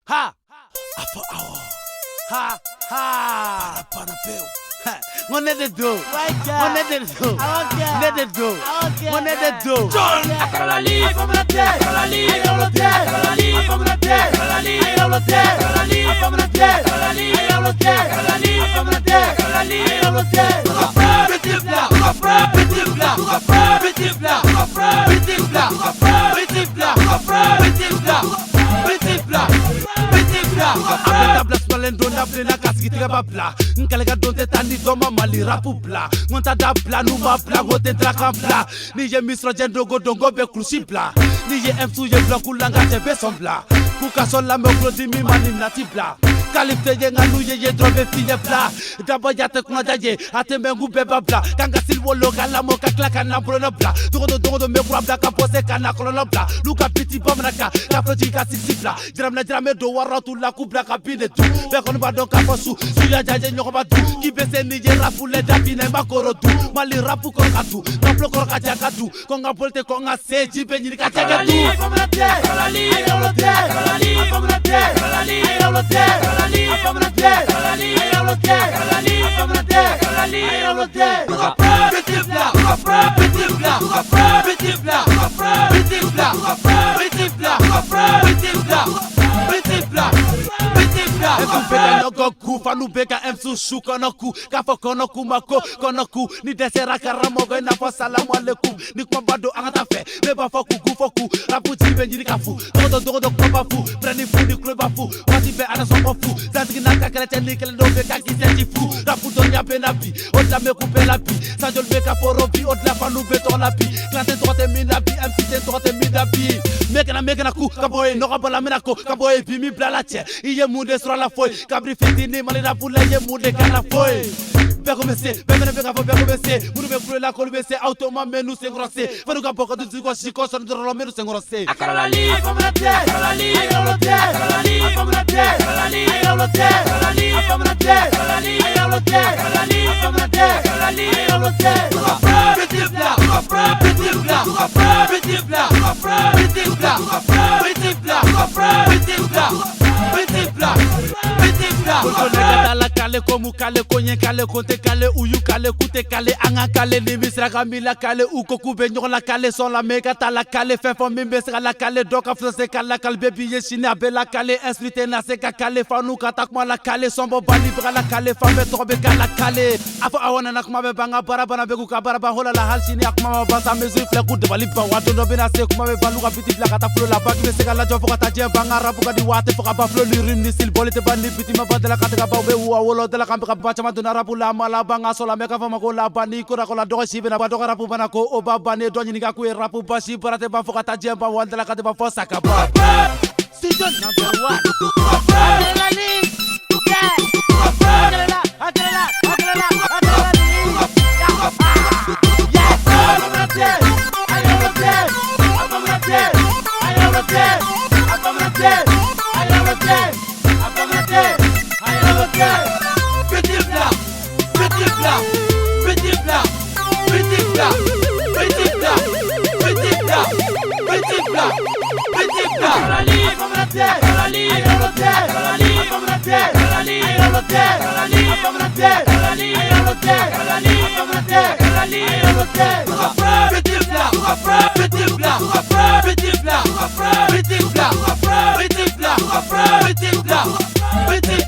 Ha! A fɔ awɔ. Ha! Ha! Para para pewu. Ha! N ko ne de don. N ko ne de don. Ne de don. N ko ne de don. Akaralali, akaralali, akaralali, akaralali, akaralali, akaralali, akaralali, akaralali. Petit bla, petit bla, petit bla, petit bla, petit bla, petit bla, petit bla, petit bla. A bɛ dabila sumalen don na bilenna ka sigi tigɛ ba bila n kɛlɛ ka don tɛ taa ni dɔ ma Mali rap bila n ko n ta da bila n'u ma bila n ko tɛ tila bila n'i ye min sɔrɔ diɲɛ don o don ko bɛ kulusi bila n'i ye MC ye bila k'u la n ka cɛ bɛ sɔn bila k'u ka sɔn lamɛn tulodimi ma ni nati bila qualité ye nka n'u ye ye dɔrɔn bɛ fiɲɛ bila dabɔja tɛ kunnaja ye a tɛ mɛn k'u bɛɛ ba bila k'an ka sili wolo ka lamɔ ka tila ka na bolonɔ bila dogo don dogo don n bɛ kura bila ka bɔ se ka na kɔlɔlɔ bila n'u ka biti bamanan kan ka fɔ jigin ka sisi bila jaramina jaramɛ don warɔ t'u la k'u bila ka bin de dun bɛɛ kɔni b'a dɔn k'a fɔ su suya jaje ɲɔgɔn ba dun k'i bɛ se n'i ye rap lɛ dafinɛ i ma koro dun Mali rap kɔrɔ ka dun nafolo kɔrɔ ka ja ka dun ko n ka boli tɛ ko n ka se ji bɛ ɲini ka jɛgɛ dun. Akaralali, akaralali, akaralali, akaralali, akaralali, akaralali, akaralali. Petit bla, petit bla, petit bla, petit bla, petit bla, petit bla, petit bla, petit bla. MC bɛ ka ɲɔgɔn ku fanu bɛ ka MC su kɔnɔ ku k'a fɔ kɔnɔ ku ma ko kɔnɔ ku ni dɛsɛra karamɔgɔ i n'a fɔ salamu alekum ni kumaba don an ka taa fɛ ne b'a fɔ k'u fɔ k'u rap ji bɛ ɲini ka fu dogo dogo dogo kumaba fu pɛrɛn ni fu ni kuloba fu waati bɛɛ ala sɔngɔ fu santigi n'a ka kɛlɛcɛ ni kelen dɔw bɛ ka kisɛ ci fu rap dɔnniya bɛ na bi o de la mɛ k'u bɛɛ la bi sanjoli bɛ ka foro bi o de la fanu bɛ tɔgɔ la bi clan tɛ tɔgɔ tɛ min na bi MC tɛ tɔgɔ tɛ min na bi mɛ kana ku ka bɔ yen nɔgɔ bɔ la mɛna ko ka bɔ yen bi min bila la cɛ i ye mun de sɔrɔ a la foyi kabiri fitinin Mali rap la i ye mun de k'a la foyi bɛɛ ko bɛ se bɛɛ fɛnɛ bɛ k'a fɔ bɛɛ ko bɛ se minnu bɛ kulo la k'olu bɛ se aw to ma mɛ n'u senkɔrɔ se fɛnw ka bɔ ka du kɔ si kɔ sɔnni dɔrɔn mɛ n'u senkɔrɔ se. Akaralali, akaralali, akaralali, akaralali, akaralali, akaralali, akaralali, akaralali. Petit bla, petit bla, petit bla, petit bla, petit bla, petit bla, petit bla, petit bla. Ko ne ka taa la kale ko mu kale ko ɲɛ kale ko tɛ kale u y'u kale k'u tɛ kale an ka kale ni min sera ka min la kale u ko k'u bɛ ɲɔgɔn la kale sɔn la mɛ ka taa la kale fɛn fɔ min bɛ se ka la kale dɔ ka fisa se ka la kale bɛɛ b'i ye sini a bɛ la kale esprit tɛ na se ka kale fa n'u ka taa kuma la kale sɔnbɔ bali baga la kale fan bɛɛ tɔgɔ bɛ ka la kale a fɔ awɔ nana kuma bɛ ban ka baara bana bɛ k'u ka baara ban hola la hali sini a kuma ma ban sa mesure filɛ k'u dabali ban wa don dɔ bɛna se kuma bɛ ban n'u ka biti bila ka taa fulo la baki bɛ se ka lajɔ fo ka taa diɲɛ ban ka rap ka di waati fo ka ban fulo ni rime ni style bɔli tɛ ban ni biti ma ban dala ka tɛ ka baw bɛ wa wolo dala kan bɛ ka ba caman donna rap la ma laban ka sɔrɔ la mɛ ka fɔ ma ko laban ni ko la ko la dɔgɔ si bɛna ba dɔgɔ rap bana ko o ba ban ne dɔ ɲininka k'u ye rap basi baara tɛ ban fo ka taa diɲɛ ban wa dala ka tɛ ban fɔ sa ka ban. Studio number one. Adrenaline. Yeah. Adrenalina, adrenalina, adrenalina, adrenaline. Yes. Petit bla, petit bla, petit bla, petit bla, petit bla, petit bla, petit bla, petit bla. Akaralali, akaralali, akaralali, akaralali, akaralali, akaralali, akaralali, akaralali. Petit bla, petit bla, petit bla, petit bla, petit bla, petit bla, petit bla.